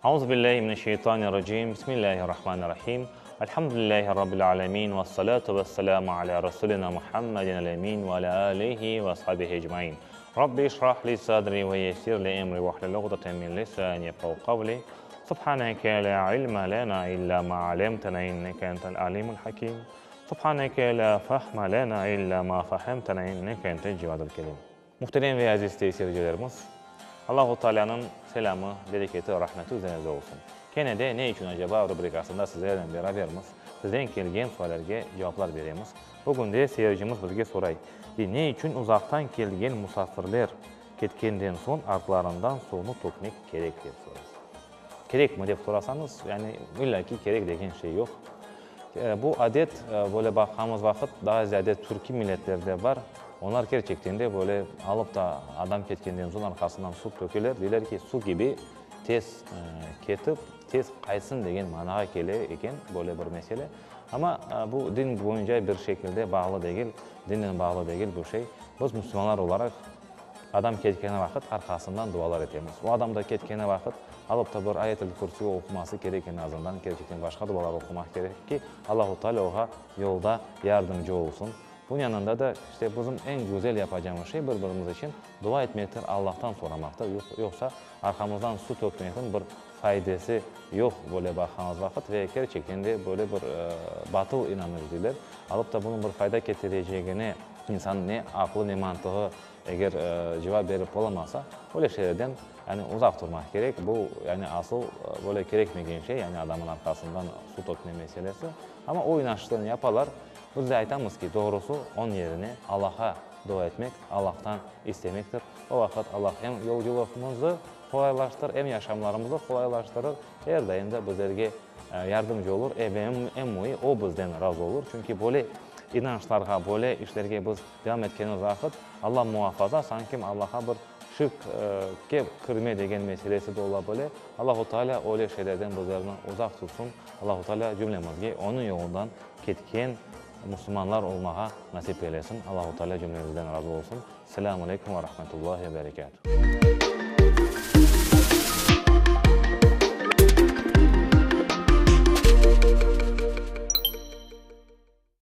Auzubillahi mineşşeytanirracim. Bismillahirrahmanirrahim. Elhamdülillahi Rabbil alemin. Vessalatu vesselamu ala Rasulina Muhammedin el-emin ve ala alihi ve ashabihi ecmain. Rabbi işrah li sadri ve yessir li emri vahlul uqdeten min lisani yefqahu qavli. Subhaneke la ilme lena illa ma alemtena inneke entel alimul hakim. Subhaneke la fahme lena illa ma fahemtena inneke entel cevadul kerim. Muhterem ve aziz seyircilerimiz, Allahu Taalânıñ selâmı, bereketi, rahmeti üzeriñizde olsun. Kene de Ne içün acaba rubrikasında sizlernen berabermiz, sizden kelgen suallerge cevaplar beremiz. Bugün de seyircimiz bizge soray, dey, ne içün uzaqtan kelgen musafirler ketkenden soñ artlarından suvnı tökmek kerek dep soray. Kerekmi dep sorasañız, yani illa ki kerek degen şey yoq. Bu adet, böyle baqqanımız vaqıt, daa ziyade türkiy milletlerde bar. Onlar kerçekten de böyle alıp da adam ketkenden soñ arqasından suv tökeler. Deyler ki, suv kibi tez ketip, tez qaytsın degen manağa kele eken böyle bir mesele. Amma bu din boyunca bir şekilde bağlı degil, dinnen bağlı degil bu şey. Biz musulmanlar olaraq Adam ketkeni vaqıt arqasından dualar etemiz. O adam da ketkeni vaqıt alıp ta bir Ayet-el Kürsü oquması kerek eñ azından, kerçekten başqa dualar oqumaq kerek ki, Allahu Teala oğa yolda yardımcı olsun. Bunıñ yanında da işte bizim eñ güzel yapacağımız şey bir-birimiz içün dua etmektir, Allahtan soramaqtır. Yoqsa arqamızdan su tökmekniñ bir faydası yoq böyle baqqanımız vaqıt ve kerçekten de böyle bir batıl inanış deyler. Alıp ta bunıñ bir fayda ketirecegine İnsan ne aqlı, ne mantığı eger cevap berip olamasa, öyle şeylerden yani uzaq turmaq kerek. Bu, yani asıl böyle kerekmegen şey, yani adamnıñ arqasından suv tökme meselesi. Amma o inançlarını yapalar. Biz de aytamız ki, doğrusı, onıñ yerine Allahqa dua etmek, Allahtan istemektir. O vaqıt Allah em yolculıqımızı qolaylaştırır, em yaşamlarımızı qolaylaştırır, er daim de bizlerge yardımcı olur, em müim, o bizden razı olur. Çünki böyle inançlarğa, böyle işlerge biz devam etkenimiz vaqıt, Alla muafaza, sanki Allağa bir şirkke kirme degen meselesi de ola bile. Allahu Teala öyle şeylerden bizlerni uzaq tutsun. Allahu Teala cümlemizge Onıñ yolundan ketken musulmanlar olmağa nasip eylesin. Allahu Teala cümlemizden razı olsun. Selâmu aleykum ve rahmetullahi ve berekâtuh.